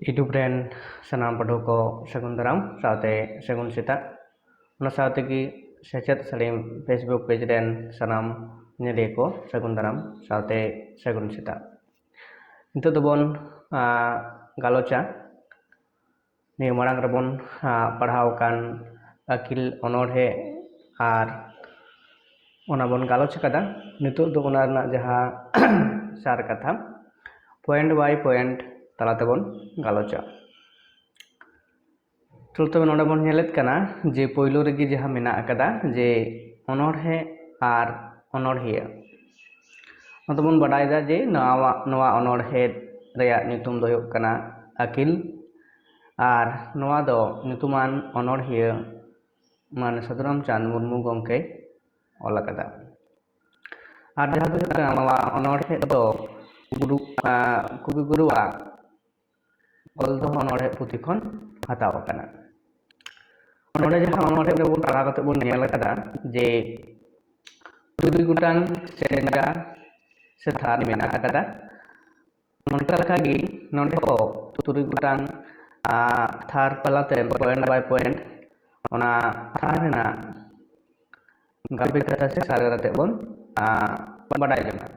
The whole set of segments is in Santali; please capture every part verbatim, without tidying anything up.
YouTube ᱨᱮᱱ ᱥᱟᱱᱟᱢ ᱯᱟᱹᱴᱷᱩᱣᱟᱹ ᱠᱚ ᱥᱟᱹᱜᱩᱱ ᱫᱟᱨᱟᱢ ᱥᱟᱶᱛᱮ ᱥᱟᱹᱜᱩᱱ ᱥᱮᱛᱟᱜ᱾ ᱚᱱᱟ ᱥᱟᱶ ᱛᱮᱜᱮ ᱥᱮᱪᱮᱫ ᱥᱟᱹᱲᱤᱢ Facebook page ᱨᱮᱱ ᱥᱟᱱᱟᱢ ᱧᱮᱞᱤᱭᱟᱹ ᱠᱚ ᱥᱟᱹᱜᱩᱱ ᱫᱟᱨᱟᱢ ᱥᱟᱶᱛᱮ ᱥᱟᱹᱜᱩᱱ ᱥᱮᱛᱟᱜ᱾ ᱱᱤᱛᱚᱜ ᱫᱚᱵᱚᱱ, ᱟ, ᱜᱟᱞᱚᱪᱟ ᱱᱤᱭᱟᱹ ᱢᱟᱲᱟᱝ ᱨᱮᱵᱚᱱ, ᱟ, ᱯᱟᱲᱦᱟᱣ ᱟᱠᱟᱱ ᱟᱹᱠᱤᱞ ᱚᱱᱚᱬᱦᱮ ᱟᱨ ᱚᱱᱟ ᱵᱚᱱ ᱜᱟᱞᱚᱪ ᱟᱠᱟᱫᱟ᱾ ᱱᱤᱛᱚᱜ ᱫᱚ ᱚᱱᱟ ᱨᱮᱱᱟᱜ ᱡᱟᱦᱟᱸ ᱥᱟᱨ ᱠᱟᱛᱷᱟ point by point ᱛᱟᱞᱟ ᱛᱮᱵᱚᱱ ᱜᱟᱞᱚᱪᱟ᱾ ᱛᱚ ᱛᱚᱵᱮ ᱱᱚᱰᱮ ᱵᱚᱱ ᱧᱮᱞᱮᱫ ᱠᱟᱱᱟ ᱡᱮ ᱯᱳᱭᱞᱳ ᱨᱮᱜᱮ ᱡᱟᱦᱟᱸ ᱢᱮᱱᱟᱜ ᱟᱠᱟᱫᱟ ᱡᱮ ᱚᱱᱚᱬᱦᱮ ᱟᱨ ᱚᱱᱚᱬᱦᱤᱭᱟᱹ᱾ ᱚᱱᱟ ᱫᱚᱵᱚᱱ ᱵᱟᱰᱟᱭᱮᱫᱟ ᱡᱮ ᱱᱚᱣᱟ, ᱱᱚᱣᱟ ᱚᱱᱚᱬᱦᱮ ᱨᱮᱭᱟᱜ ᱧᱩᱛᱩᱢ ᱫᱚ ᱦᱩᱭᱩᱜ ᱠᱟᱱᱟ ᱟᱹᱠᱤᱞ, ᱟᱨ ᱱᱚᱣᱟ ᱫᱚ ᱧᱩᱛᱩᱢᱟᱱ ᱚᱱᱚᱬᱦᱤᱭᱟᱹ ᱢᱟᱱ ᱥᱟᱹᱫᱷᱩᱨᱟᱢᱪᱟᱸᱫᱽ ᱢᱩᱨᱢᱩ ᱜᱚᱢᱠᱮᱭ ᱚᱞ ᱟᱠᱟᱫᱟ᱾ ᱟᱨ ᱡᱟᱦᱟᱸ ᱫᱚ ᱦᱩᱭᱩᱜ ᱠᱟᱱᱟ ᱱᱚᱣᱟ ᱚᱱᱚᱬᱦᱮ ᱫᱚ ᱜᱩᱨᱩ, ᱟ, ᱠᱚᱵᱤᱜᱩᱨᱩᱣᱟᱜ ᱚᱞ ᱫᱚᱦᱚ ᱚᱱᱚᱬᱦᱮ ᱯᱩᱛᱷᱤ ᱠᱷᱚᱱ ᱦᱟᱛᱟᱣ ᱟᱠᱟᱱᱟ᱾ ᱱᱚᱰᱮ ᱡᱟᱦᱟᱸ ᱚᱱᱚᱬᱦᱮ ᱨᱮᱵᱚᱱ ᱯᱟᱲᱦᱟᱣ ᱠᱟᱛᱮ ᱵᱚᱱ ᱧᱮᱞ ᱟᱠᱟᱫᱟ ᱡᱮ ᱛᱩᱨᱩᱭ ᱜᱚᱴᱟᱝ ᱥᱮᱨᱮᱧ ᱥᱮ ᱛᱷᱟᱨ ᱢᱮᱱᱟᱜ ᱟᱠᱟᱫᱟ᱾ ᱚᱱᱠᱟ ᱞᱮᱠᱟᱜᱮ ᱱᱚᱰᱮ ᱦᱚᱸ ᱛᱩᱨᱩᱭ ᱜᱚᱴᱟᱝ, ᱟ, ᱛᱷᱟᱨ ᱛᱟᱞᱟᱛᱮ point by point ᱚᱱᱟ ᱛᱷᱟᱨ ᱨᱮᱱᱟᱜ ᱜᱟᱵᱮ ᱠᱟᱛᱷᱟ ᱥᱮ ᱥᱟᱨ ᱠᱟᱛᱮ ᱵᱚᱱ, ᱟ, ᱵᱟᱰᱟᱭ ᱡᱚᱝᱟ᱾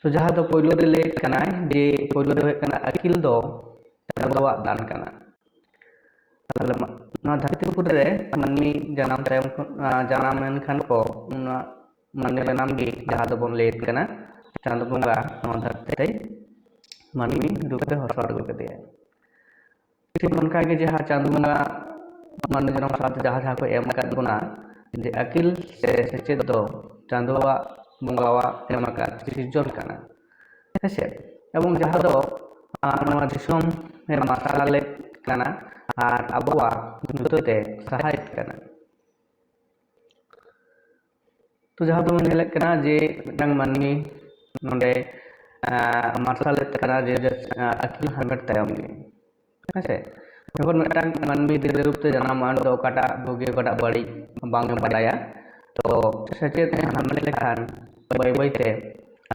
ᱛᱚ ᱡᱟᱦᱟᱸ ᱫᱚ ᱯᱳᱭᱞᱳ ᱨᱮ ᱞᱟᱹᱭᱮᱫ ᱠᱟᱱᱟᱭ ᱡᱮ ᱯᱳᱭᱞᱳ ᱨᱮ ᱦᱩᱭᱩᱜ ᱠᱟᱱᱟ ᱟᱹᱠᱤᱞ ᱫᱚ ᱪᱟᱸᱫᱳᱣᱟᱜ ᱫᱟᱱ ᱠᱟᱱᱟ᱾ ᱛᱟᱦᱞᱮ ᱢᱟ-, ᱱᱚᱣᱟ ᱫᱷᱟᱹᱨᱛᱤ ᱯᱩᱨᱤ ᱨᱮ ᱢᱟᱹᱱᱢᱤ ᱡᱟᱱᱟᱢ ᱛᱟᱭᱚᱢ ᱠᱷᱚᱱ, ᱟ, ᱡᱟᱱᱟᱢ ᱮᱱ ᱠᱷᱟᱱ ᱠᱚ, ᱚᱱᱟ ᱢᱟᱹᱱᱢᱤ ᱡᱟᱱᱟᱢ ᱜᱮ ᱡᱟᱦᱟᱸ ᱫᱚᱵᱚᱱ ᱞᱟᱹᱭᱮᱫ ᱠᱟᱱᱟ ᱪᱟᱸᱫᱳ ᱵᱚᱸᱜᱟ ᱱᱚᱣᱟ ᱫᱷᱟᱹᱨᱛᱤ ᱛᱮ ᱢᱟᱹᱱᱢᱤ ᱨᱩᱯ ᱨᱮ ᱦᱚᱨᱥᱟᱣ ᱟᱹᱜᱩ ᱠᱮᱫᱮᱭᱟ᱾ ᱴᱷᱤᱠ ᱚᱱᱠᱟᱜᱮ ᱡᱟᱦᱟᱸ ᱪᱟᱸᱫᱳ ᱵᱚᱸᱜᱟ ᱢᱟᱹᱱᱢᱤ ᱡᱟᱱᱟᱢ ᱥᱟᱶᱛᱮ ᱡᱟᱦᱟᱸ ᱡᱟᱦᱟᱸ ᱠᱚ ᱮᱢ ᱟᱠᱟᱫ ᱵᱚᱱᱟ, ᱡᱮ ᱟᱹᱠᱤᱞ ᱥᱮ ᱥᱮᱪᱮᱫ ᱫᱚ ᱪᱟᱸᱫᱳᱣᱟᱜ ᱵᱚᱸᱜᱟᱣᱟᱜ ᱮᱢ ᱟᱠᱟᱫ ᱥᱤᱨᱡᱚᱱ ᱠᱟᱱᱟ, ᱦᱮᱸᱥᱮ? ᱮᱵᱚᱝ ᱡᱟᱦᱟᱸ ᱫᱚ, ᱟᱨ ᱱᱚᱣᱟ ᱫᱤᱥᱚᱢ ᱮ ᱢᱟᱨᱥᱟᱞᱮᱫ ᱠᱟᱱᱟ ᱟᱨ ᱟᱵᱚᱣᱟᱜ ᱧᱩᱛᱟᱹᱛ ᱮ ᱥᱟᱦᱟᱭᱮᱫ ᱠᱟᱱᱟ᱾ ᱛᱚ ᱡᱟᱦᱟᱸ ᱫᱚᱵᱚᱱ ᱧᱮᱞᱮᱫ ᱠᱟᱱᱟ ᱡᱮ ᱢᱤᱫᱴᱟᱝ ᱢᱟᱹᱱᱢᱤ ᱱᱚᱰᱮ, ᱟᱸ, ᱢᱟᱨᱥᱟᱞᱮᱫ ᱠᱟᱱᱟ ᱡᱮ, ᱡᱮ, ᱟᱸ, ᱟᱹᱠᱤᱞ ᱦᱟᱢᱮᱴ ᱛᱟᱭᱚᱢ ᱜᱮ, ᱦᱮᱸᱥᱮ? ᱡᱚᱠᱷᱚᱱ ᱢᱤᱫᱴᱟᱝ ᱢᱟᱹᱱᱢᱤ ᱜᱤᱫᱽᱨᱟᱹ ᱨᱩᱯ ᱛᱮ ᱡᱟᱱᱟᱢᱚᱜᱼᱟ, ᱩᱱᱤ ᱫᱚ ᱚᱠᱟᱴᱟᱜ ᱵᱩᱜᱤ, ᱚᱠᱟᱴᱟᱜ ᱵᱟᱹᱲᱤᱡ ᱵᱟᱝ ᱮ ᱵᱟᱰᱟᱭᱟ᱾ ᱛᱚ ᱥᱮᱪᱮᱫ ᱮ ᱦᱟᱢᱮᱴ ᱞᱮᱠᱷᱟᱱ ᱵᱟᱹᱭ ᱵᱟᱹᱭ ᱛᱮ,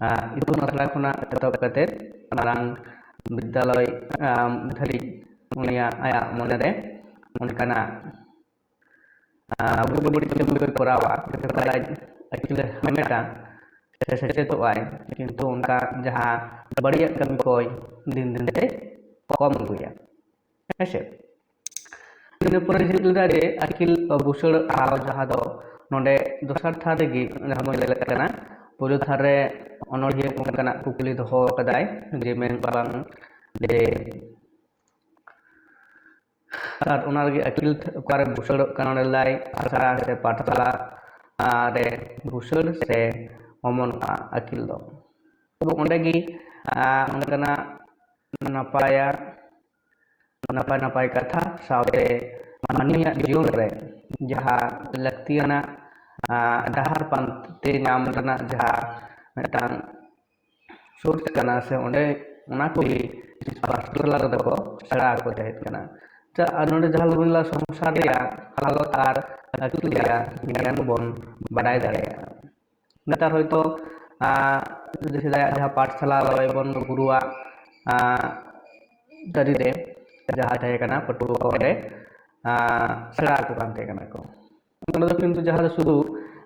ᱟᱸ, ᱤᱛᱩᱱ ᱟᱥᱲᱟ ᱠᱷᱚᱱᱟᱜ ᱮᱛᱚᱦᱚᱵ ᱠᱟᱛᱮ ᱢᱟᱨᱟᱝ ᱵᱤᱫᱽᱫᱟᱞᱚᱭ ᱟᱢ, ᱫᱷᱟᱹᱨᱤᱡ ᱩᱱᱤᱭᱟᱜ, ᱟᱭᱟᱜ ᱢᱚᱱᱮᱨᱮ ᱚᱱᱠᱟᱱᱟᱜ ᱟᱸ, ᱵᱩᱜᱤ ᱵᱟᱹᱲᱤᱡ ᱠᱟᱹᱢᱤ ᱠᱚᱭ ᱠᱚᱨᱟᱣᱟ, ᱡᱚᱠᱷᱚᱱ ᱟᱡ ᱟᱹᱠᱤᱞᱮ ᱦᱟᱢᱮᱴᱟ ᱥᱮ ᱥᱮᱪᱮᱫᱚᱜ ᱟᱭ, ᱠᱤᱱᱛᱩ ᱚᱱᱠᱟ ᱡᱟᱦᱟᱸ ᱵᱟᱹᱲᱤᱡᱟᱜ ᱠᱟᱹᱢᱤ ᱠᱚᱭ ᱫᱤᱱ ᱫᱤᱱ ᱛᱮ ᱠᱚᱢ ᱟᱹᱜᱩᱭᱟ᱾ ᱦᱮᱸᱥᱮ? ᱤᱱᱟᱹ ᱯᱚᱨᱮ ᱪᱮᱫ ᱞᱮᱫᱟ ᱡᱮ ᱟᱹᱠᱤᱞ ᱵᱩᱥᱟᱹᱲ ᱴᱷᱟᱶ, ᱡᱟᱦᱟᱸ ᱫᱚ ᱱᱚᱰᱮ ᱫᱚᱥᱟᱨ ᱛᱷᱟᱨ ᱨᱮᱜᱮ, ᱡᱟᱦᱟᱸ ᱵᱚᱱ ᱧᱮᱞᱮᱫ ᱠᱟᱱᱟ, ᱯᱳᱭᱞᱳ ᱛᱷᱟᱨ ᱨᱮ ᱚᱱᱚᱞᱤᱭᱟᱹ ᱚᱱᱠᱟᱱᱟᱜ ᱠᱩᱠᱞᱤ ᱫᱚᱦᱚ ᱠᱟᱫᱟᱭ ᱡᱮ ᱢᱮᱱ ᱵᱟᱝ ᱡᱮ ᱟᱨ ᱚᱱᱟ ᱨᱮᱜᱮ ᱟᱹᱠᱤᱞ ᱚᱠᱟᱨᱮ ᱵᱩᱥᱟᱹᱲᱚᱜ ᱠᱟᱱᱟ, ᱚᱸᱰᱮ ᱞᱟᱹᱭ ᱟᱥᱲᱟ ᱥᱮ ᱯᱟᱴᱷᱥᱟᱞᱟ ᱨᱮ ᱵᱩᱥᱟᱹᱲ ᱥᱮ ᱚᱢᱚᱱᱚᱜᱼᱟ ᱟᱹᱠᱤᱞ ᱫᱚ᱾ ᱮᱵᱚᱝ ᱚᱸᱰᱮ ᱜᱮ, ᱟᱸ, ᱚᱱᱠᱟᱱᱟᱜ ᱱᱟᱯᱟᱭᱟ, ᱱᱟᱯᱟᱭ ᱱᱟᱯᱟᱭ ᱠᱟᱛᱷᱟ ᱥᱟᱶᱛᱮ ᱢᱟᱹᱱᱢᱤᱭᱟᱜ ᱡᱤᱭᱚᱱ ᱨᱮ ᱡᱟᱦᱟᱸ ᱞᱟᱹᱠᱛᱤᱭᱟᱱᱟᱜ, ᱟᱸ, ᱰᱟᱦᱟᱨ ᱯᱟᱱᱛᱮ ᱧᱟᱢ ᱨᱮᱱᱟᱜ ᱡᱟᱦᱟᱸ ᱢᱤᱫᱴᱟᱝ ᱥᱳᱨᱥ ᱠᱟᱱᱟ ᱥᱮ ᱚᱸᱰᱮ ᱚᱱᱟ ᱠᱚᱜᱮ ᱯᱟᱥᱴᱚᱨ ᱛᱟᱞᱟ ᱨᱮᱫᱚ ᱠᱚ ᱥᱮᱬᱟ ᱟᱠᱚ ᱛᱟᱦᱮᱸ ᱠᱟᱱᱟ᱾ ᱟᱪᱪᱷᱟ, ᱟᱨ ᱱᱚᱰᱮ ᱡᱟᱦᱟᱸ ᱵᱚᱱ ᱧᱮᱞᱟ ᱥᱚᱝᱥᱟᱨ ᱨᱮᱭᱟᱜ ᱦᱟᱞᱚᱛ ᱟᱨ ᱟᱹᱛᱩ ᱨᱮᱭᱟᱜ ᱜᱮᱭᱟᱱ ᱵᱚᱱ ᱵᱟᱰᱟᱭ ᱫᱟᱲᱮᱭᱟᱜᱼᱟ᱾ ᱱᱮᱛᱟᱨ ᱦᱚᱭᱛᱳ, ᱟᱸ, ᱡᱩᱫᱤ ᱥᱮᱫᱟᱭᱟᱜ ᱡᱟᱦᱟᱸ ᱯᱟᱴᱷᱥᱟᱞᱟ ᱨᱚᱭᱵᱚᱱ ᱜᱩᱨᱩᱣᱟᱜ, ᱟᱸ, ᱛᱟᱹᱨᱤ ᱨᱮ ᱡᱟᱦᱟᱸ ᱛᱟᱦᱮᱸ ᱠᱟᱱᱟ ᱯᱟᱹᱴᱷᱩᱣᱟᱹ ᱠᱚ ᱚᱸᱰᱮ, ᱟᱸ, ᱥᱮᱬᱟ ᱟᱠᱚ ᱠᱟᱱ ᱛᱟᱦᱮᱸ ᱠᱟᱱᱟ ᱠᱚ᱾ ᱚᱸᱰᱮ ᱫᱚ ᱠᱤᱱᱛᱩ ᱡᱟᱦᱟᱸ ᱫᱚ ᱥᱩᱫᱷᱩ,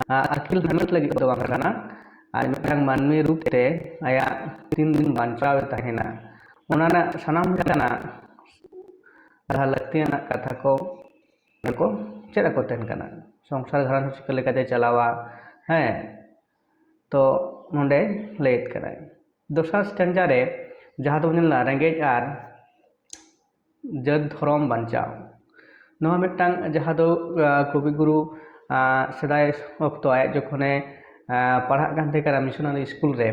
ᱟᱸ, ᱟᱹᱠᱤᱞ ᱦᱟᱢᱮᱴ ᱞᱟᱹᱜᱤᱫ ᱫᱚ ᱵᱟᱝ ᱠᱟᱱᱟ, ᱟᱨ ᱢᱤᱫᱴᱟᱝ ᱢᱟᱹᱱᱢᱤ ᱨᱩᱯ ᱛᱮ ᱟᱭᱟᱜ ᱛᱤᱱ ᱫᱤᱱ ᱵᱟᱧᱪᱟᱣ ᱮ ᱛᱟᱦᱮᱱᱟ, ᱚᱱᱟ ᱨᱮᱱᱟᱜ ᱥᱟᱱᱟᱢ ᱞᱮᱠᱟᱱᱟᱜ ᱡᱟᱦᱟᱸ ᱞᱟᱹᱠᱛᱤᱭᱟᱱᱟᱜ ᱠᱟᱛᱷᱟ ᱠᱚ ᱠᱚ ᱪᱮᱫ ᱟᱠᱚ ᱛᱟᱦᱮᱱ ᱠᱟᱱᱟ, ᱥᱚᱝᱥᱟᱨ ᱜᱷᱟᱨᱚᱸᱡᱽ ᱪᱤᱠᱟᱹ ᱞᱮᱠᱟᱛᱮ ᱪᱟᱞᱟᱣᱟ, ᱦᱮᱸ, ᱛᱚ ᱱᱚᱰᱮ ᱞᱟᱹᱭᱮᱫ ᱠᱟᱱᱟᱭ᱾ ᱫᱚᱥᱟᱨ ᱥᱴᱮᱱᱡᱟ ᱨᱮ ᱡᱟᱦᱟᱸ ᱫᱚᱵᱚᱱ ᱧᱮᱞᱟ ᱨᱮᱸᱜᱮᱡ ᱟᱨ ᱡᱟᱹᱛ ᱫᱷᱚᱨᱚᱢ ᱵᱟᱧᱪᱟᱣ, ᱱᱚᱣᱟ ᱢᱤᱫᱴᱟᱝ ᱡᱟᱦᱟᱸ ᱫᱚ, ᱟᱸ, ᱠᱚᱵᱤᱜᱩᱨᱩ, ᱟᱸ, ᱥᱮᱫᱟᱭ ᱚᱠᱛᱚ ᱟᱡ ᱡᱚᱠᱷᱚᱱᱮ, ᱟᱸ, ᱯᱟᱲᱦᱟᱜ ᱠᱟᱱ ᱛᱟᱦᱮᱸ ᱠᱟᱱᱟ ᱢᱤᱥᱚᱱᱟᱨᱤ ᱥᱠᱩᱞ ᱨᱮ,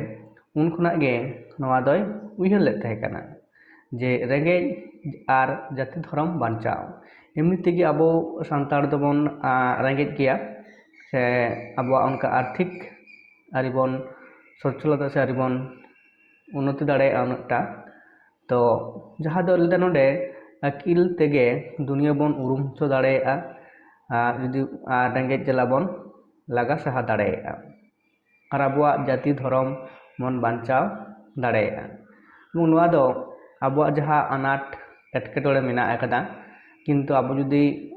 ᱩᱱ ᱠᱷᱚᱱᱟᱜ ᱜᱮ ᱱᱚᱣᱟ ᱫᱚᱭ ᱩᱭᱦᱟᱹᱨ ᱞᱮᱫ ᱛᱟᱦᱮᱸ ᱠᱟᱱᱟ ᱡᱮ ᱨᱮᱸᱜᱮᱡ ᱟᱨ ᱡᱟᱹᱛᱤ ᱫᱷᱚᱨᱚᱢ ᱵᱟᱧᱪᱟᱣ᱾ ᱮᱢᱱᱤ ᱛᱮᱜᱮ ᱟᱵᱚ ᱥᱟᱱᱛᱟᱲ ᱫᱚᱵᱚᱱ, ᱟᱸ, ᱨᱮᱸᱜᱮᱡ ᱜᱮᱭᱟ, ᱥᱮ ᱟᱵᱚᱣᱟᱜ ᱚᱱᱠᱟ ᱟᱨᱛᱷᱤᱠ ᱟᱹᱨᱤ ᱵᱚᱱ ᱥᱚᱪᱪᱷᱚᱞᱚᱛᱟ ᱥᱮ ᱟᱹᱨᱤ ᱵᱚᱱ ᱩᱱᱱᱚᱛᱤ ᱫᱟᱲᱮᱭᱟᱜᱼᱟ ᱩᱱᱟᱹᱜᱴᱟ᱾ ᱛᱚ ᱡᱟᱦᱟᱸ ᱫᱚ ᱞᱟᱹᱭᱫᱟ ᱱᱚᱰᱮ ᱟᱹᱠᱤᱞ ᱛᱮᱜᱮ ᱫᱩᱱᱤᱭᱟᱹ ᱵᱚᱱ ᱩᱨᱩᱢ ᱦᱚᱪᱚ ᱫᱟᱲᱮᱭᱟᱜᱼᱟ, ᱟᱨ ᱡᱩᱫᱤ, ᱟᱨ ᱨᱮᱸᱜᱮᱡ ᱡᱟᱞᱟ ᱵᱚᱱ ᱞᱟᱜᱟ ᱥᱟᱦᱟ ᱫᱟᱲᱮᱭᱟᱜᱼᱟ, ᱟᱨ ᱟᱵᱚᱣᱟᱜ ᱡᱟᱹᱛᱤ ᱫᱷᱚᱨᱚᱢ ᱵᱚᱱ ᱵᱟᱧᱪᱟᱣ ᱫᱟᱲᱮᱭᱟᱜᱼᱟ᱾ ᱮᱵᱚᱝ ᱱᱚᱣᱟ ᱫᱚ ᱟᱵᱚᱣᱟᱜ ᱡᱟᱦᱟᱸ ᱟᱱᱟᱴ ᱮᱴᱠᱮᱴᱚᱬᱮ ᱢᱮᱱᱟᱜ ᱟᱠᱟᱫᱟ, ᱠᱤᱱᱛᱩ ᱟᱵᱚ ᱡᱩᱫᱤ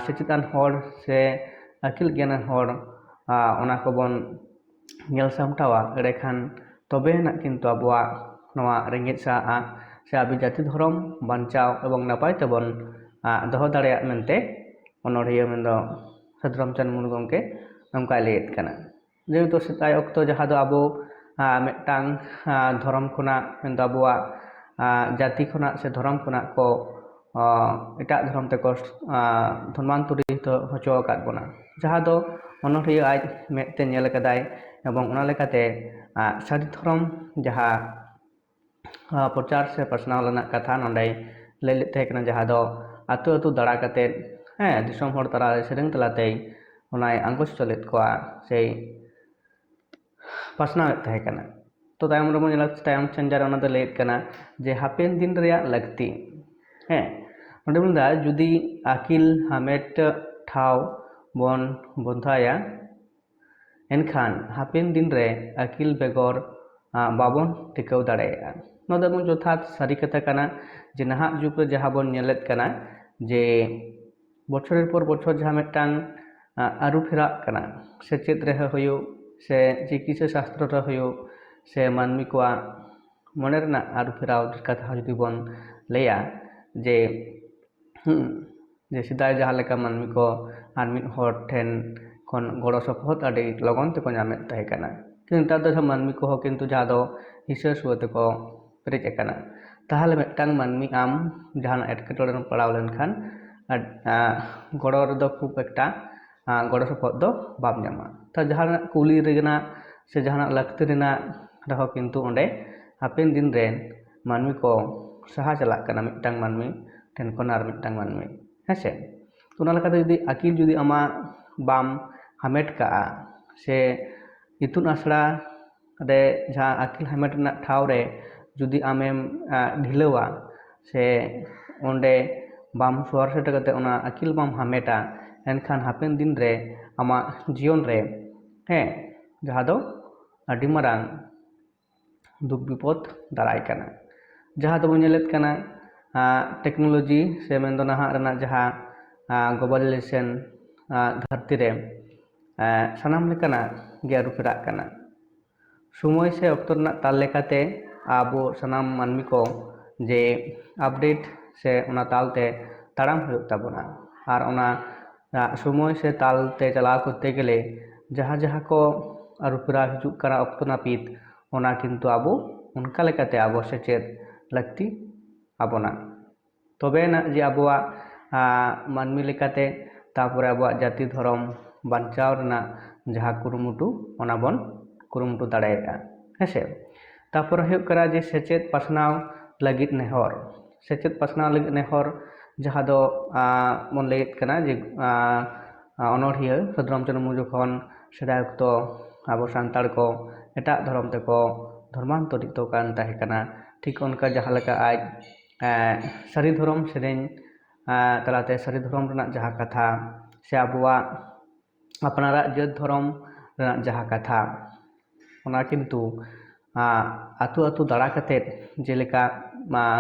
ᱥᱮᱪᱮᱫ ᱟᱱ ᱦᱚᱲ ᱥᱮ ᱟᱹᱠᱤᱞ ᱜᱮᱭᱟᱱ ᱟᱱ ᱦᱚᱲ ᱚᱱᱟ ᱠᱚᱵᱚᱱ ᱧᱮᱞ ᱥᱟᱢᱴᱟᱣᱟ, ᱮᱸᱰᱮᱠᱷᱟᱱ ᱛᱚᱵᱮ ᱟᱱᱟᱜ ᱠᱤᱱᱛᱩ ᱟᱵᱚᱣᱟᱜ ᱱᱚᱣᱟ ᱨᱮᱸᱜᱮᱡ ᱥᱟᱦᱟᱜᱼᱟ ᱥᱮ ᱟᱵᱚ ᱡᱟᱹᱛᱤ ᱫᱷᱚᱨᱚᱢ ᱵᱟᱧᱪᱟᱣ ᱮᱵᱚᱝ ᱱᱟᱯᱟᱭ ᱛᱮᱵᱚᱱ ᱫᱚᱦᱚ ᱫᱟᱲᱮᱭᱟᱜ ᱢᱮᱱᱛᱮ ᱚᱱᱚᱬᱦᱤᱭᱟᱹ ᱢᱮᱱᱫᱚ ᱥᱟᱹᱫᱷᱩ ᱨᱟᱢᱪᱟᱸᱫᱽ ᱢᱩᱨᱢᱩ ᱜᱚᱢᱠᱮ ᱱᱚᱝᱠᱟᱭ ᱞᱟᱹᱭᱮᱫ ᱠᱟᱱᱟ᱾ ᱡᱮᱦᱮᱛᱩ ᱥᱮᱫᱟᱭ ᱚᱠᱛᱚ ᱡᱟᱦᱟᱸ ᱫᱚ ᱟᱵᱚ ᱢᱤᱫᱴᱟᱝ ᱫᱷᱚᱨᱚᱢ ᱠᱷᱚᱱᱟᱜ ᱢᱮᱱᱫᱚ ᱟᱵᱚᱣᱟᱜ ᱡᱟᱹᱛᱤ ᱠᱷᱚᱱᱟᱜ ᱥᱮ ᱫᱷᱚᱨᱚᱢ ᱠᱷᱚᱱᱟᱜ ᱠᱚ ᱮᱴᱟᱜ ᱫᱷᱚᱨᱚᱢ ᱛᱮᱠᱚ ᱫᱷᱚᱨᱢᱟᱱᱛᱚᱨᱤᱛ ᱦᱚᱪᱚ ᱟᱠᱟᱫ ᱵᱚᱱᱟ, ᱡᱟᱦᱟᱸ ᱫᱚ ᱚᱱᱚᱬᱦᱤᱭᱟᱹ ᱟᱡ ᱢᱮᱫ ᱛᱮ ᱧᱮᱞ ᱟᱠᱟᱫᱟᱭ ᱮᱵᱚᱝ ᱚᱱᱟ ᱞᱮᱠᱟᱛᱮ ᱥᱟᱹᱨᱤ ᱫᱷᱚᱨᱚᱢ ᱡᱟᱦᱟᱸ ᱯᱨᱚᱪᱟᱨ ᱥᱮ ᱯᱟᱥᱱᱟᱣ ᱨᱮᱱᱟᱜ ᱠᱟᱛᱷᱟ ᱱᱚᱰᱮᱭ ᱞᱟᱹᱭ ᱞᱮᱫ ᱛᱟᱦᱮᱸ ᱠᱟᱱᱟ, ᱡᱟᱦᱟᱸ ᱫᱚ ᱟᱹᱛᱩ ᱟᱹᱛᱩ ᱫᱟᱬᱟ ᱠᱟᱛᱮᱫ, ᱦᱮᱸ, ᱫᱤᱥᱚᱢ ᱦᱚᱲ ᱛᱟᱞᱟᱨᱮ ᱥᱮᱨᱮᱧ ᱛᱟᱞᱟᱛᱮᱭ ᱚᱱᱟᱭ ᱟᱸᱜᱚᱪ ᱦᱚᱪᱚ ᱞᱮᱫ ᱠᱚᱣᱟ ᱥᱮᱭ ᱯᱟᱥᱱᱟᱣᱮᱫ ᱛᱟᱦᱮᱸ ᱠᱟᱱᱟ᱾ ᱛᱚ ᱛᱟᱭᱚᱢ ᱨᱮᱵᱚᱱ ᱧᱮᱞᱟ, ᱛᱟᱭᱚᱢ ᱪᱷᱟᱹᱱᱡᱟ ᱨᱮ ᱚᱱᱟ ᱫᱚ ᱞᱟᱹᱭᱮᱫ ᱠᱟᱱᱟ ᱡᱮ ᱦᱟᱯᱮᱱ ᱫᱤᱱ ᱨᱮᱭᱟᱜ ᱞᱟᱹᱠᱛᱤ᱾ ᱦᱮᱸ, ᱱᱚᱰᱮ ᱵᱚᱱ ᱞᱟᱹᱭᱫᱟ ᱡᱩᱫᱤ ᱟᱹᱠᱤᱞ ᱦᱟᱢᱮᱴ ᱴᱷᱟᱶ ᱵᱚᱱ ᱵᱚᱱᱫᱷᱟᱭᱟ, ᱮᱱᱠᱷᱟᱱ ᱦᱟᱯᱮᱱ ᱫᱤᱱ ᱨᱮ ᱟᱹᱠᱤᱞ ᱵᱮᱜᱚᱨ ᱵᱟᱵᱚᱱ ᱴᱤᱠᱟᱹᱣ ᱫᱟᱲᱮᱭᱟᱜᱼᱟ᱾ ᱱᱚᱣᱟ ᱫᱚ ᱮᱢᱚᱱ ᱡᱚᱛᱷᱟᱛ ᱥᱟᱹᱨᱤ ᱠᱟᱛᱷᱟ ᱠᱟᱱᱟ ᱡᱮ ᱱᱟᱦᱟᱜ ᱡᱩᱜᱽ ᱨᱮ ᱡᱟᱦᱟᱸ ᱵᱚᱱ ᱧᱮᱞᱮᱫ ᱠᱟᱱᱟ ᱡᱮ ᱵᱚᱪᱷᱚᱨᱮᱨ ᱯᱚᱨ ᱵᱚᱪᱷᱚᱨ ᱡᱟᱦᱟᱸ ᱢᱤᱫᱴᱟᱝ ᱟᱹᱨᱩ ᱯᱷᱮᱨᱟᱜ ᱠᱟᱱᱟ, ᱥᱮᱪᱮᱫ ᱨᱮᱦᱚᱸ ᱦᱩᱭᱩᱜ ᱥᱮ ᱪᱤᱠᱤᱛᱥᱟ ᱥᱟᱥᱛᱨᱚ ᱨᱮ ᱦᱩᱭᱩᱜ ᱥᱮ ᱢᱟᱹᱱᱢᱤ ᱠᱚᱣᱟᱜ ᱢᱚᱱᱮ ᱨᱮᱱᱟᱜ ᱟᱹᱨᱩ ᱯᱷᱮᱨᱟᱣ ᱠᱟᱛᱷᱟ ᱦᱚᱸ ᱡᱩᱫᱤ ᱵᱚᱱ ᱞᱟᱹᱭᱟ ᱡᱮ ᱦᱩᱸ, ᱡᱮ ᱥᱮᱫᱟᱭ ᱡᱟᱦᱟᱸ ᱞᱮᱠᱟ ᱢᱟᱹᱱᱢᱤ ᱠᱚ ᱟᱨ ᱢᱤᱫ ᱦᱚᱲ ᱴᱷᱮᱱ ᱠᱷᱚᱱ ᱜᱚᱲᱚ ᱥᱚᱯᱚᱦᱚᱫ ᱟᱹᱰᱤ ᱞᱚᱜᱚᱱ ᱛᱮᱠᱚ ᱧᱟᱢᱮᱫ ᱛᱟᱦᱮᱸ ᱠᱟᱱᱟ, ᱠᱤᱱᱛᱩ ᱱᱮᱛᱟᱨ ᱫᱚ ᱢᱟᱹᱱᱢᱤ ᱠᱚᱦᱚᱸ ᱠᱤᱱᱛᱩ ᱡᱟᱦᱟᱸ ᱫᱚ ᱦᱤᱥᱟᱹ ᱥᱩᱣᱟᱹ ᱛᱮᱠᱚ ᱯᱮᱨᱮᱡ ᱟᱠᱟᱱᱟ᱾ ᱛᱟᱦᱚᱞᱮ ᱢᱤᱫᱴᱟᱝ ᱢᱟᱹᱱᱢᱤ ᱟᱢ ᱡᱟᱦᱟᱱᱟᱜ ᱮᱴᱠᱮᱴᱚᱬᱮ ᱨᱮᱢ ᱯᱟᱲᱟᱣ ᱞᱮᱱᱠᱷᱟᱱ ᱜᱚᱲᱚ ᱨᱮᱫᱚ ᱠᱷᱩᱵ ᱮᱠᱴᱟ ᱜᱚᱲᱚ ᱥᱚᱯᱚᱦᱚᱫ ᱫᱚ ᱵᱟᱢ ᱧᱟᱢᱟ᱾ ᱛᱚ ᱡᱟᱦᱟᱱᱟᱜ ᱠᱩᱞᱤ ᱨᱮᱱᱟᱜ ᱥᱮ ᱡᱟᱦᱟᱱᱟᱜ ᱞᱟᱹᱠᱛᱤ ᱨᱮᱱᱟᱜ ᱨᱮᱦᱚᱸ ᱠᱤᱱᱛᱩ ᱚᱸᱰᱮ ᱦᱟᱯᱮᱱ ᱫᱤᱱ ᱨᱮᱱ ᱢᱟᱹᱱᱢᱤ ᱠᱚ ᱥᱟᱦᱟ ᱪᱟᱞᱟᱜ ᱠᱟᱱᱟ ᱢᱤᱫᱴᱟᱝ ᱢᱟᱹᱱᱢᱤ ᱴᱷᱮᱱ ᱠᱷᱚᱱ ᱟᱨ ᱢᱤᱫᱴᱟᱝ ᱢᱟᱹᱱᱢᱤ, ᱦᱮᱸ ᱥᱮ? ᱚᱱᱟ ᱞᱮᱠᱟᱛᱮ ᱡᱩᱫᱤ ᱟᱹᱠᱤᱞ ᱡᱩᱫᱤ ᱟᱢᱟᱜ ᱵᱟᱢ ᱦᱟᱢᱮᱴ ᱠᱟᱜᱼᱟ ᱥᱮ ᱤᱛᱩᱱ ᱟᱥᱲᱟ ᱨᱮ ᱡᱟᱦᱟᱸ ᱟᱹᱠᱤᱞ ᱦᱟᱢᱮᱴ ᱨᱮᱱᱟᱜ ᱴᱷᱟᱶ ᱨᱮ ᱡᱩᱫᱤ ᱟᱢᱮᱢ ᱰᱷᱤᱞᱟᱹᱣᱟ ᱥᱮ ᱚᱸᱰᱮ ᱵᱟᱢ ᱥᱚᱦᱚᱨ ᱥᱮᱴᱮᱨ ᱠᱟᱛᱮ ᱚᱱᱟ ᱟᱹᱠᱤᱞ ᱵᱟᱢ ᱦᱟᱢᱮᱴᱟ, ᱮᱱᱠᱷᱟᱱ ᱦᱟᱯᱮᱱ ᱫᱤᱱ ᱨᱮ ᱟᱢᱟᱜ ᱡᱤᱭᱚᱱ ᱨᱮ, ᱦᱮᱸ, ᱡᱟᱦᱟᱸ ᱫᱚ ᱟᱹᱰᱤ ᱢᱟᱨᱟᱝ ᱫᱩᱠ ᱵᱤᱯᱚᱫ ᱫᱟᱨᱟᱭ ᱠᱟᱱᱟ᱾ ᱡᱟᱦᱟᱸ ᱫᱚᱵᱚᱱ ᱧᱮᱞᱮᱫ ᱠᱟᱱᱟ, ᱟᱸ, ᱴᱮᱠᱱᱳᱞᱚᱡᱤ ᱥᱮ ᱢᱮᱱᱫᱚ ᱱᱟᱦᱟᱜ ᱨᱮᱱᱟᱜ ᱡᱟᱦᱟᱸ, ᱟᱸ, ᱜᱞᱳᱵᱟᱞᱟᱭᱡᱮᱥᱚᱱ, ᱟᱸ, ᱫᱷᱟᱹᱨᱛᱤ ᱨᱮ, ᱟᱸ, ᱥᱟᱱᱟᱢ ᱞᱮᱠᱟᱱᱟᱜ ᱜᱮ ᱟᱹᱨᱩ ᱯᱷᱮᱨᱟᱜ ᱠᱟᱱᱟ᱾ ᱥᱚᱢᱚᱭ ᱥᱮ ᱚᱠᱛᱚ ᱨᱮᱱᱟᱜ ᱛᱟᱞ ᱞᱮᱠᱟᱛᱮ ᱟᱵᱚ ᱥᱟᱱᱟᱢ ᱢᱟᱹᱱᱢᱤ ᱠᱚ ᱡᱮ ᱟᱯᱰᱮᱴ ᱥᱮ ᱚᱱᱟ ᱛᱟᱞ ᱛᱮ ᱛᱟᱲᱟᱢ ᱦᱩᱭᱩᱜ ᱛᱟᱵᱚᱱᱟ᱾ ᱟᱨ ᱚᱱᱟ, ᱟᱸ, ᱥᱚᱢᱚᱭ ᱥᱮ ᱛᱟᱞ ᱛᱮ ᱪᱟᱞᱟᱣ ᱠᱚᱨᱛᱮ ᱜᱮᱞᱮ ᱡᱟᱦᱟᱸ ᱡᱟᱦᱟᱸ ᱠᱚ ᱟᱹᱨᱩ ᱯᱷᱮᱨᱟᱣ ᱦᱤᱡᱩᱜ ᱠᱟᱱᱟ ᱚᱠᱛᱚ ᱱᱟᱹᱯᱤᱛ, ᱚᱱᱟ ᱠᱤᱱᱛᱩ ᱟᱵᱚ ᱚᱱᱠᱟ ᱞᱮᱠᱟᱛᱮ ᱟᱵᱚ ᱥᱮᱪᱮᱫ ᱞᱟᱹᱠᱛᱤ ᱟᱵᱚᱱᱟ᱾ ᱛᱚᱵᱮ ᱟᱱᱟᱜ ᱡᱮ ᱟᱵᱚᱣᱟᱜ, ᱟᱸ, ᱢᱟᱹᱱᱢᱤ ᱞᱮᱠᱟᱛᱮ, ᱛᱟᱨᱯᱚᱨᱮ ᱟᱵᱚᱣᱟᱜ ᱡᱟᱹᱛᱤ ᱫᱷᱚᱨᱚᱢ ᱵᱟᱧᱪᱟᱣ ᱨᱮᱱᱟᱜ ᱡᱟᱦᱟᱸ ᱠᱩᱨᱩᱢᱩᱴᱩ, ᱚᱱᱟ ᱵᱚᱱ ᱠᱩᱨᱩᱢᱩᱴᱩ ᱫᱟᱲᱮᱭᱟᱜᱼᱟ, ᱦᱮᱸᱥᱮ᱾ ᱛᱟᱨᱯᱚᱨᱮ ᱦᱩᱭᱩᱜ ᱠᱟᱱᱟ ᱡᱮ ᱥᱮᱪᱮᱫ ᱯᱟᱥᱱᱟᱣ ᱞᱟᱹᱜᱤᱫ ᱱᱮᱦᱚᱨ᱾ ᱥᱮᱪᱮᱫ ᱯᱟᱥᱱᱟᱣ ᱞᱟᱹᱜᱤᱫ ᱱᱮᱦᱚᱨ, ᱡᱟᱦᱟᱸ ᱫᱚ, ᱟᱸ, ᱵᱚᱱ ᱞᱟᱹᱭᱮᱫ ᱠᱟᱱᱟ ᱡᱮ, ᱟᱸ, ᱟᱸ, ᱚᱱᱚᱬᱦᱤᱭᱟᱹ ᱥᱟᱹᱫᱷᱩ ᱨᱟᱢᱪᱚᱸᱫᱽᱨᱚ ᱢᱩᱨᱢᱩ ᱡᱚᱠᱷᱚᱱ ᱥᱮᱫᱟᱭ ᱚᱠᱛᱚ ᱟᱵᱚ ᱥᱟᱱᱛᱟᱲ ᱠᱚ ᱮᱴᱟᱜ ᱫᱷᱚᱨᱚᱢ ᱛᱮᱠᱚ ᱫᱷᱚᱨᱢᱟᱱᱛᱚᱨᱤᱛᱚ ᱠᱟᱱ ᱛᱟᱦᱮᱸ ᱠᱟᱱᱟ, ᱴᱷᱤᱠ ᱚᱱᱠᱟ ᱡᱟᱦᱟᱸ ᱞᱮᱠᱟ ᱟᱡ, ᱮᱸ, ᱥᱟᱹᱨᱤ ᱫᱷᱚᱨᱚᱢ ᱥᱮᱨᱮᱧ, ᱮᱸ, ᱛᱟᱞᱟᱛᱮ ᱥᱟᱹᱨᱤ ᱫᱷᱚᱨᱚᱢ ᱨᱮᱱᱟᱜ ᱡᱟᱦᱟᱸ ᱠᱟᱛᱷᱟ ᱥᱮ ᱟᱵᱚᱣᱟᱜ ᱟᱯᱱᱟᱨᱟᱜ ᱡᱟᱹᱛ ᱫᱷᱚᱨᱚᱢ ᱨᱮᱱᱟᱜ ᱡᱟᱦᱟᱸ ᱠᱟᱛᱷᱟ, ᱚᱱᱟ ᱠᱤᱱᱛᱩ, ᱟᱸ, ᱟᱹᱛᱩ ᱟᱹᱛᱩ ᱫᱟᱬᱟ ᱠᱟᱛᱮᱫ ᱡᱮᱞᱮᱠᱟ, ᱟᱸ,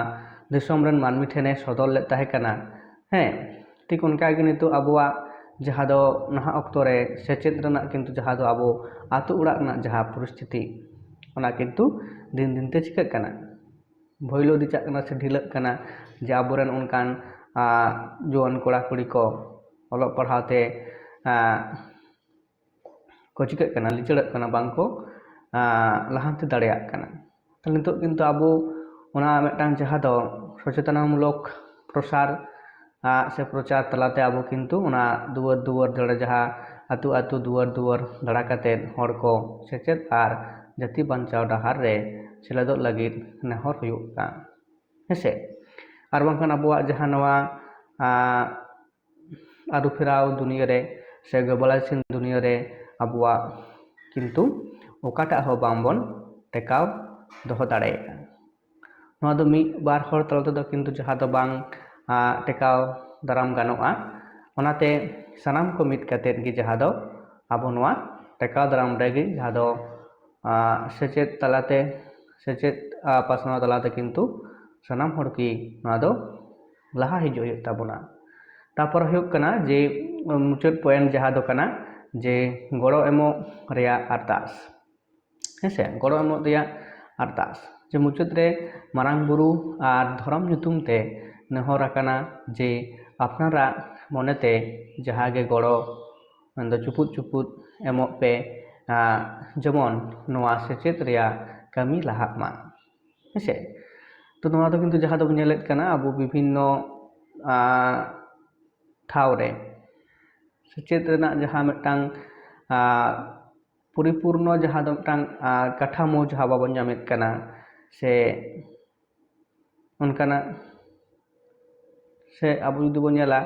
ᱫᱤᱥᱚᱢ ᱨᱮᱱ ᱢᱟᱹᱱᱢᱤ ᱴᱷᱮᱱᱮ ᱥᱚᱫᱚᱨ ᱞᱮᱫ ᱛᱟᱦᱮᱸ ᱠᱟᱱᱟ᱾ ᱦᱮᱸ, ᱴᱷᱤᱠ ᱚᱱᱠᱟ ᱜᱮ ᱱᱤᱛᱚᱜ ᱟᱵᱚᱣᱟᱜ ᱡᱟᱦᱟᱸ ᱫᱚ ᱱᱟᱦᱟᱜ ᱚᱠᱛᱚ ᱨᱮ ᱥᱮᱪᱮᱫ ᱨᱮᱱᱟᱜ ᱠᱤᱱᱛᱩ ᱡᱟᱦᱟᱸ ᱫᱚ ᱟᱵᱚ ᱟᱹᱛᱩ ᱚᱲᱟᱜ ᱨᱮᱱᱟᱜ ᱡᱟᱦᱟᱸ ᱯᱚᱨᱤᱥᱛᱷᱤᱛᱤ, ᱚᱱᱟ ᱠᱤᱱᱛᱩ ᱫᱤᱱ ᱫᱤᱱ ᱛᱮ ᱪᱤᱠᱟᱹᱜ ᱠᱟᱱᱟ, ᱵᱷᱚᱭᱞᱳ ᱤᱫᱤ ᱪᱟᱜ ᱠᱟᱱᱟ ᱥᱮ ᱰᱷᱤᱞᱟᱹᱜ ᱠᱟᱱᱟ, ᱡᱮ ᱟᱵᱚᱨᱮᱱ ᱚᱱᱠᱟᱱ, ᱟᱸ, ᱡᱩᱣᱟᱹᱱ ᱠᱚᱲᱟ ᱠᱩᱲᱤ ᱠᱚ ᱚᱞᱚᱜ ᱯᱟᱲᱦᱟᱣ ᱛᱮ, ᱟᱸ, ᱠᱚ ᱪᱤᱠᱟᱹᱜ ᱠᱟᱱᱟ, ᱞᱤᱪᱟᱹᱲᱚᱜ ᱠᱟᱱᱟ, ᱵᱟᱝ ᱠᱚ, ᱟᱸ, ᱞᱟᱦᱟᱱᱛᱤ ᱫᱟᱲᱮᱭᱟᱜ ᱠᱟᱱᱟ᱾ ᱛᱟᱦᱞᱮ ᱱᱤᱛᱚᱜ ᱠᱤᱱᱛᱩ ᱟᱵᱚ ᱚᱱᱟ ᱢᱤᱫᱴᱟᱝ ᱡᱟᱦᱟᱸ ᱫᱚ ᱥᱚᱪᱮᱛᱚᱱᱟᱢᱩᱞᱚᱠ ᱯᱨᱚᱥᱟᱨ, ᱟᱸ, ᱥᱮ ᱯᱨᱚᱪᱟᱨ ᱛᱟᱞᱟᱛᱮ ᱟᱵᱚ ᱠᱤᱱᱛᱩ ᱚᱱᱟ ᱫᱩᱣᱟᱹᱨ ᱫᱩᱣᱟᱹᱨ ᱫᱟᱬᱟ, ᱡᱟᱦᱟᱸ ᱟᱹᱛᱩ ᱟᱹᱛᱩ ᱫᱩᱣᱟᱹᱨ ᱫᱩᱣᱟᱹᱨ ᱫᱟᱬᱟ ᱠᱟᱛᱮᱫ ᱦᱚᱲ ᱠᱚ ᱥᱮᱪᱮᱫ ᱟᱨ ᱡᱟᱹᱛᱤ ᱵᱟᱧᱪᱟᱣ ᱰᱟᱦᱟᱨ ᱨᱮ ᱥᱮᱞᱮᱫᱚᱜ ᱞᱟᱹᱜᱤᱫ ᱱᱮᱦᱚᱨ ᱦᱩᱭᱩᱜᱼᱟ, ᱦᱮᱸᱥᱮ᱾ ᱟᱨ ᱵᱟᱝᱠᱷᱟᱱ ᱟᱵᱚᱣᱟᱜ ᱡᱟᱦᱟᱸ ᱱᱚᱣᱟ, ᱟᱸ, ᱟᱹᱨᱩ ᱯᱷᱮᱨᱟᱣ ᱫᱩᱱᱤᱭᱟᱹ ᱨᱮ ᱥᱮ ᱜᱞᱳᱵᱟᱞᱟᱭᱡᱮᱥᱚᱱ ᱫᱩᱱᱤᱭᱟᱹ ᱨᱮ ᱟᱵᱚᱣᱟᱜ ᱠᱤᱱᱛᱩ ᱚᱠᱟᱴᱟᱜ ᱦᱚᱸ ᱵᱟᱝ ᱵᱚᱱ ᱴᱮᱠᱟᱣ ᱫᱚᱦᱚ ᱫᱟᱲᱮᱭᱟᱜᱼᱟ᱾ ᱱᱚᱣᱟ ᱫᱚ ᱢᱤᱫ ᱵᱟᱨ ᱦᱚᱲ ᱛᱟᱞᱟ ᱛᱮᱫᱚ ᱠᱤᱱᱛᱩ ᱡᱟᱦᱟᱸ ᱫᱚ ᱵᱟᱝ, ᱟᱸ, ᱴᱮᱠᱟᱣ ᱫᱟᱨᱟᱢ ᱜᱟᱱᱚᱜᱼᱟ᱾ ᱚᱱᱟᱛᱮ ᱥᱟᱱᱟᱢ ᱠᱚ ᱢᱤᱫ ᱠᱟᱛᱮᱫ ᱜᱮ ᱡᱟᱦᱟᱸ ᱫᱚ ᱟᱵᱚ ᱱᱚᱣᱟ ᱴᱮᱠᱟᱣ ᱫᱟᱨᱟᱢ ᱨᱮᱜᱮ ᱡᱟᱦᱟᱸ ᱫᱚ, ᱟᱸ, ᱥᱮᱪᱮᱫ ᱛᱟᱞᱟᱛᱮ, ᱥᱮᱪᱮᱫ ᱟᱨ ᱯᱟᱥᱱᱟᱣ ᱛᱟᱞᱟᱛᱮ ᱠᱤᱱᱛᱩ ᱥᱟᱱᱟᱢ ᱦᱚᱲ ᱜᱮ ᱱᱚᱣᱟ ᱫᱚ ᱞᱟᱦᱟ ᱦᱤᱡᱩᱜ ᱦᱩᱭᱩᱜ ᱛᱟᱵᱚᱱᱟ᱾ ᱛᱟᱨᱯᱚᱨ ᱦᱩᱭᱩᱜ ᱠᱟᱱᱟ ᱡᱮ ᱢᱩᱪᱟᱹᱫ ᱯᱚᱭᱮᱱᱴ ᱡᱟᱦᱟᱸ ᱫᱚ ᱠᱟᱱᱟ ᱡᱮ ᱜᱚᱲᱚ ᱮᱢᱚᱜ ᱨᱮᱭᱟᱜ ᱟᱨᱫᱟᱥ᱾ ᱦᱮᱸᱥᱮ, ᱜᱚᱲᱚ ᱮᱢᱚᱜ ᱨᱮᱭᱟᱜ ᱟᱨᱫᱟᱥ᱾ ᱡᱮ ᱢᱩᱪᱟᱹᱫ ᱨᱮ ᱢᱟᱨᱟᱝ ᱵᱩᱨᱩ ᱟᱨ ᱫᱷᱚᱨᱚᱢ ᱧᱩᱛᱩᱢ ᱛᱮ ᱱᱮᱦᱚᱨ ᱟᱠᱟᱱᱟ ᱡᱮ ᱟᱯᱱᱟᱨᱟᱜ ᱢᱚᱱᱮᱛᱮ ᱡᱟᱦᱟᱸ ᱜᱮ ᱜᱚᱲᱚ ᱢᱮᱱᱫᱚ ᱪᱩᱯᱩᱫ ᱪᱩᱯᱩᱫ ᱮᱢᱚᱜ ᱯᱮ, ᱟᱨ ᱡᱮᱢᱚᱱ ᱱᱚᱣᱟ ᱥᱮᱪᱮᱫ ᱨᱮᱭᱟᱜ ᱠᱟᱹᱢᱤ ᱞᱟᱦᱟᱜ ᱢᱟ᱾ ᱦᱮᱸᱥᱮ? ᱛᱚ ᱱᱚᱣᱟ ᱫᱚ ᱠᱤᱱᱛᱩ ᱡᱟᱦᱟᱸ ᱫᱚᱵᱚᱱ ᱧᱮᱞᱮᱫ ᱠᱟᱱᱟ ᱟᱵᱚ ᱵᱤᱵᱷᱤᱱᱱᱚ, ᱟᱸ, ᱴᱷᱟᱶ ᱨᱮ ᱥᱮᱪᱮᱫ ᱨᱮᱱᱟᱜ ᱡᱟᱦᱟᱸ ᱢᱤᱫᱴᱟᱝ, ᱟᱸ, ᱯᱚᱨᱤᱯᱩᱨᱱᱚ ᱡᱟᱦᱟᱸ ᱫᱚ ᱢᱤᱫᱴᱟᱝ, ᱟᱸ, ᱠᱟᱴᱷᱟᱢᱳ ᱡᱟᱦᱟᱸ ᱵᱟᱵᱚᱱ ᱧᱟᱢᱮᱫ ᱠᱟᱱᱟ ᱥᱮ ᱚᱱᱠᱟᱱᱟᱜ, ᱥᱮ ᱟᱵᱚ ᱡᱩᱫᱤ ᱵᱚᱱ ᱧᱮᱞᱟ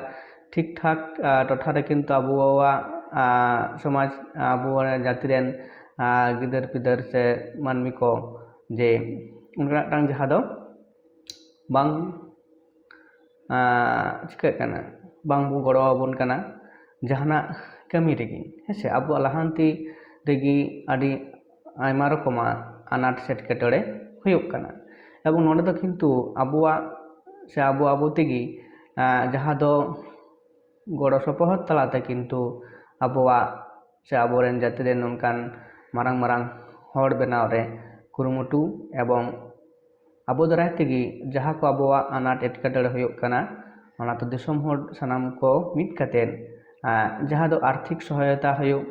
ᱴᱷᱤᱠ ᱴᱷᱟᱠ, ᱟᱸ, ᱴᱚᱴᱷᱟ ᱨᱮ ᱠᱤᱱᱛᱩ ᱟᱵᱚᱣᱟᱜ, ᱟᱸ, ᱥᱚᱢᱟᱡᱽ, ᱟᱵᱚ ᱡᱟᱹᱛᱤ ᱨᱮᱱ, ᱟᱸ, ᱜᱤᱫᱟᱹᱨ ᱯᱤᱫᱟᱹᱨ ᱥᱮ ᱢᱟᱹᱱᱢᱤ ᱠᱚ ᱡᱮ ᱚᱱᱠᱟᱱᱟᱜ ᱢᱤᱫᱴᱟᱝ ᱡᱟᱦᱟᱸ ᱫᱚ ᱵᱟᱝ, ᱟᱸ, ᱪᱤᱠᱟᱹᱜ ᱠᱟᱱᱟ, ᱵᱟᱝ ᱵᱚ ᱜᱚᱲᱚ ᱟᱵᱚᱱ ᱠᱟᱱᱟ ᱡᱟᱦᱟᱱᱟᱜ ᱠᱟᱹᱢᱤ ᱨᱮᱜᱮ, ᱦᱮᱸ ᱥᱮ? ᱟᱵᱚᱣᱟᱜ ᱞᱟᱦᱟᱱᱛᱤ ᱨᱮᱜᱮ ᱟᱹᱰᱤ ᱟᱭᱢᱟ ᱨᱚᱠᱚᱢᱟᱜ ᱟᱱᱟᱴ ᱥᱮ ᱮᱴᱠᱮᱴᱚᱬᱮ ᱦᱩᱭᱩᱜ ᱠᱟᱱᱟ᱾ ᱮᱵᱚᱝ ᱱᱚᱰᱮ ᱫᱚ ᱠᱤᱱᱛᱩ ᱟᱵᱚᱣᱟᱜ ᱥᱮ ᱟᱵᱚ ᱟᱵᱚ ᱛᱮᱜᱮ, ᱟᱸ, ᱡᱟᱦᱟᱸ ᱫᱚ ᱜᱚᱲᱚ ᱥᱚᱯᱚᱦᱚᱫ ᱛᱟᱞᱟᱛᱮ ᱠᱤᱱᱛᱩ ᱟᱵᱚᱣᱟᱜ ᱥᱮ ᱟᱵᱚᱨᱮᱱ ᱡᱟᱹᱛᱤ ᱨᱮᱱ ᱱᱚᱝᱠᱟᱱ ᱢᱟᱨᱟᱝ ᱢᱟᱨᱟᱝ ᱦᱚᱲ ᱵᱮᱱᱟᱣ ᱨᱮ ᱠᱩᱨᱩᱢᱩᱴᱩ ᱮᱵᱚᱝ ᱟᱵᱚ ᱫᱟᱨᱟᱭ ᱛᱮᱜᱮ ᱡᱟᱦᱟᱸ ᱠᱚ ᱟᱵᱚᱣᱟᱜ ᱟᱱᱟᱴ ᱮᱴᱠᱮᱴᱚᱬᱮ ᱦᱩᱭᱩᱜ ᱠᱟᱱᱟ, ᱚᱱᱟ ᱫᱚ ᱫᱤᱥᱚᱢ ᱦᱚᱲ ᱥᱟᱱᱟᱢ ᱠᱚ ᱢᱤᱫ ᱠᱟᱛᱮᱫ, ᱟᱸ, ᱡᱟᱦᱟᱸ ᱫᱚ ᱟᱨᱛᱷᱤᱠ ᱥᱚᱦᱟᱭᱚᱛᱟ ᱦᱩᱭᱩᱜ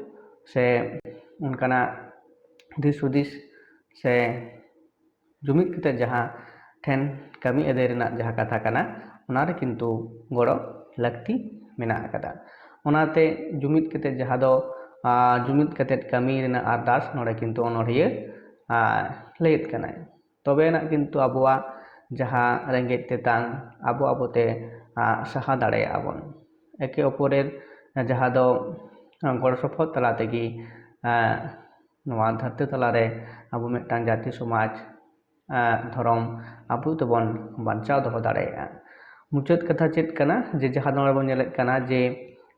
ᱥᱮ ᱚᱱᱠᱟᱱᱟᱜ ᱫᱤᱥ ᱦᱩᱫᱤᱥ ᱥᱮ ᱡᱩᱢᱤᱫ ᱠᱟᱛᱮᱫ ᱡᱟᱦᱟᱸ ᱴᱷᱮᱱ ᱠᱟᱹᱢᱤ ᱟᱹᱫᱟᱹᱭ ᱨᱮᱱᱟᱜ ᱡᱟᱦᱟᱸ ᱠᱟᱛᱷᱟ ᱠᱟᱱᱟ, ᱚᱱᱟ ᱨᱮ ᱠᱤᱱᱛᱩ ᱜᱚᱲᱚ ᱞᱟᱹᱠᱛᱤ ᱢᱮᱱᱟᱜ ᱟᱠᱟᱫᱟ᱾ ᱚᱱᱟᱛᱮ ᱡᱩᱢᱤᱫ ᱠᱟᱛᱮᱫ ᱡᱟᱦᱟᱸ ᱫᱚ, ᱟᱸ, ᱡᱩᱢᱤᱫ ᱠᱟᱛᱮᱫ ᱠᱟᱹᱢᱤ ᱨᱮᱱᱟᱜ ᱟᱨᱫᱟᱥ ᱱᱚᱰᱮ ᱠᱤᱱᱛᱩ ᱚᱱᱚᱲᱦᱤᱭᱟᱹ, ᱟᱸ, ᱞᱟᱹᱭᱮᱫ ᱠᱟᱱᱟᱭ᱾ ᱛᱚᱵᱮ ᱟᱱᱟᱜ ᱠᱤᱱᱛᱩ ᱟᱵᱚᱣᱟᱜ ᱡᱟᱦᱟᱸ ᱨᱮᱸᱜᱮᱡ ᱛᱮᱛᱟᱝ ᱟᱵᱚ ᱟᱵᱚᱛᱮ, ᱟᱸ, ᱥᱟᱦᱟ ᱫᱟᱲᱮᱭᱟᱜᱼᱟ ᱵᱚᱱ᱾ ᱮᱠᱮ ᱚᱯᱚᱨᱮᱨ ᱡᱟᱦᱟᱸ ᱫᱚ, ᱟᱸ, ᱜᱚᱲᱚ ᱥᱚᱯᱚᱦᱚᱫ ᱛᱟᱞᱟ ᱛᱮᱜᱮ, ᱟᱸ, ᱱᱚᱣᱟ ᱫᱷᱟᱹᱨᱛᱤ ᱛᱟᱞᱟᱨᱮ ᱟᱵᱚ ᱢᱤᱫᱴᱟᱝ ᱡᱟᱹᱛᱤ ᱥᱚᱢᱟᱡᱽ, ᱟᱸ, ᱫᱷᱚᱨᱚᱢ ᱟᱵᱚ ᱛᱮᱵᱚᱱ ᱵᱟᱧᱪᱟᱣ ᱫᱚᱦᱚ ᱫᱟᱲᱮᱭᱟᱜᱼᱟ᱾ ᱢᱩᱪᱟᱹᱫ ᱠᱟᱛᱷᱟ ᱪᱮᱫ ᱠᱟᱱᱟ? ᱡᱮ ᱡᱟᱦᱟᱸ ᱱᱚᱰᱮ ᱵᱚᱱ ᱧᱮᱞᱮᱫ ᱠᱟᱱᱟ ᱡᱮ,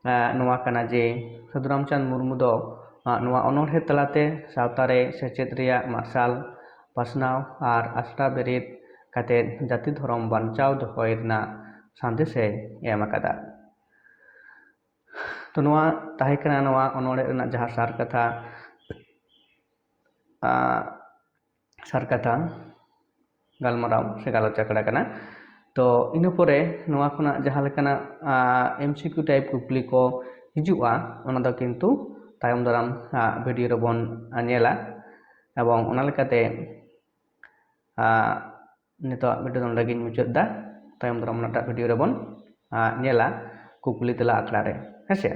ᱟᱸ, ᱱᱚᱣᱟ ᱠᱟᱱᱟ ᱡᱮ ᱥᱟᱹᱫᱷᱩ ᱨᱟᱢᱪᱟᱸᱫᱽ ᱢᱩᱨᱢᱩ ᱫᱚ, ᱟᱸ, ᱱᱚᱣᱟ ᱚᱱᱚᱬᱦᱮ ᱛᱟᱞᱟᱛᱮ ᱥᱟᱶᱛᱟ ᱨᱮ ᱥᱮᱪᱮᱫ ᱨᱮᱭᱟᱜ ᱢᱟᱨᱥᱟᱞ, ᱯᱟᱥᱱᱟᱣ ᱟᱨ ᱟᱥᱲᱟ ᱵᱮᱨᱮᱫ ᱠᱟᱛᱮ ᱡᱟᱹᱛᱤ ᱫᱷᱚᱨᱚᱢ ᱵᱟᱧᱪᱟᱣ ᱫᱚᱦᱚᱭ ᱨᱮᱱᱟᱜ ᱥᱟᱸᱫᱮᱥ ᱮ ᱮᱢ ᱟᱠᱟᱫᱟ᱾ ᱛᱚ ᱱᱚᱣᱟ ᱛᱟᱦᱮᱸ ᱠᱟᱱᱟ ᱱᱚᱣᱟ ᱚᱱᱚᱬᱦᱮ ᱨᱮᱱᱟᱜ ᱡᱟᱦᱟᱸ ᱥᱟᱨ ᱠᱟᱛᱷᱟ, ᱟᱸ, ᱥᱟᱨ ᱠᱟᱛᱷᱟ ᱜᱟᱞᱢᱟᱨᱟᱣ ᱥᱮ ᱜᱟᱞᱚᱪ ᱟᱠᱷᱲᱟ ᱠᱟᱱᱟ᱾ ᱛᱚ ᱤᱱᱟᱹ ᱯᱚᱨᱮ ᱱᱚᱣᱟ ᱠᱷᱚᱱᱟᱜ ᱡᱟᱦᱟᱸ ᱞᱮᱠᱟᱱᱟᱜ ᱮᱢ ᱥᱤ ᱠᱤᱭᱩ ᱴᱟᱭᱤᱯ ᱠᱩᱠᱞᱤ ᱠᱚ ᱦᱤᱡᱩᱜᱼᱟ, ᱚᱱᱟ ᱫᱚ ᱠᱤᱱᱛᱩ ᱛᱟᱭᱚᱢ ᱫᱟᱨᱟᱢ ᱵᱷᱤᱰᱤᱭᱳ ᱨᱮᱵᱚᱱ ᱧᱮᱞᱟ᱾ ᱮᱵᱚᱝ ᱚᱱᱟ ᱞᱮᱠᱟᱛᱮ ᱱᱤᱛᱚᱜ ᱵᱷᱤᱰᱤᱭᱳ ᱫᱚ ᱱᱚᱰᱮ ᱜᱤᱧ ᱢᱩᱪᱟᱹᱫ ᱮᱫᱟ᱾ ᱛᱟᱭᱚᱢ ᱫᱟᱨᱟᱢ ᱚᱱᱟᱴᱟᱜ ᱵᱷᱤᱰᱤᱭᱳ ᱨᱮᱵᱚᱱ ᱧᱮᱞᱟ ᱠᱩᱠᱞᱤ ᱛᱮᱞᱟ ᱟᱠᱷᱲᱟ ᱨᱮ, ᱦᱮᱸᱥᱮ᱾